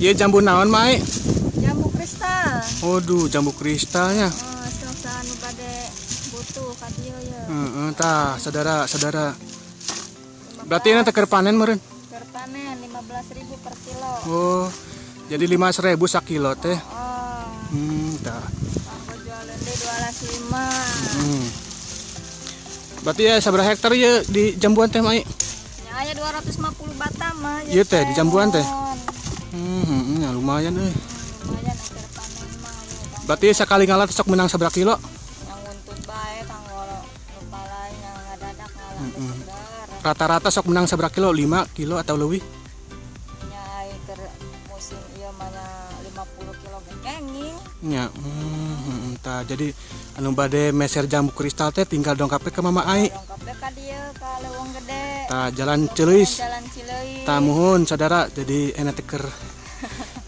Ieu jambu naon, Mai? Jambu kristal. Waduh, jambu kristalnya. Oh, sok nu bade butuh ka dieu ye. Heeh, tah, saudara-saudara. Berarti ini teh keur panen meureun? Keur panen 15.000 per kilo. Oh. Jadi 5.000 sakilo teh. Oh. Tah. Kanggo jualan deui 25. Berarti ya sabaraha hektar ya di jambuan teh, Mai? Nya aya 250 batang mah. Ieu teh di jambuan teh. Ya lumayan euy. Lumayan keur panen mah ye. Berarti sekali ngalat sok menang sabaraha kilo? Yang nguntut bae kanggo nu palai yang ngadadak ngalah segar. Rata-rata sok menang sabaraha kilo? 5 kilo atau lebih? Nya ai keur musim ieu mah nya 50 kilo ge kenging. Nya, tah jadi anu bade meser jambu kristal teh tinggal dongkap ke Mama Ai. Dongkap we ka dieu ka Leuweung Gede. Tah, Jalan Ceuleus. Jalan Cileus. Tah muhun saudara, jadi enak teh keur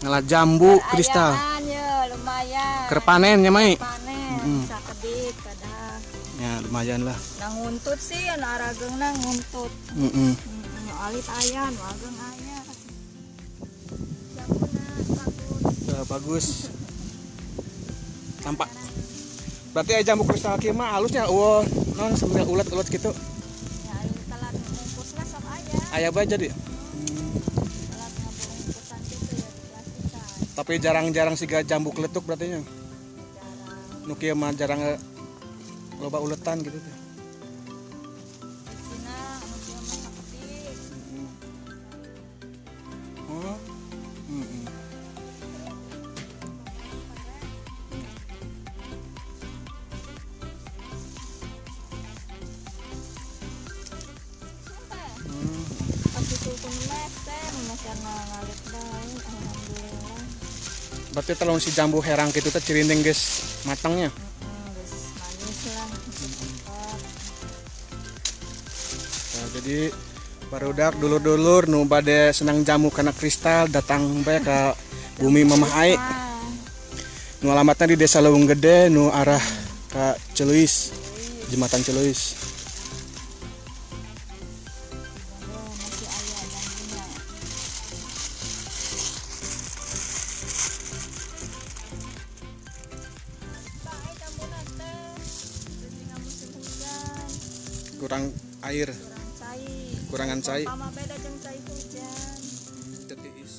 ngala jambu kristal. Ayaan ye lumayan. Keur panen nya, Mai. Panen sakedik kadang. Ya lumayan lah. Nah nguntut sih anu arageungna nguntut. Nu alit aya, nu ageng aya. Jambuna bagus. Tah, bagus. Tampak. Berarti aya jambu kristal kieu mah halusnya eueuh non sambil ulet-ulet gitu. Ya ai telat ngungkusna sok aya. Aya bae jadi. Telat ngabungkusan gitu ya di plastikan. Tapi jarang-jarang siga jambu keletuk berarti nya. Jarang. Nu kieu mah jarang loba uletan gitu teh. Cina anu kieu mah sakedik. Oh. Pas itu pun meser, meserna ngalit bae, alhamdulillah. Berarti telung si jambu herang gitu teh cirinding geus matangnya. Geus manis lah, cepet. Nah, jadi barudak dulur-dulur nu bade senang jamu kana kristal datang bae ka bumi Mamah Ai. Nu alamatna di Desa Leuweung Gede nu arah ka Ceuleus, Jembatan Ceuleus. Oh, masih aya jambunya. Bae jambuna teh. Geus musim hujan, Kurang air, kurang cai. kurangan cai. Pama beda jeung cai hujan. Tetiis.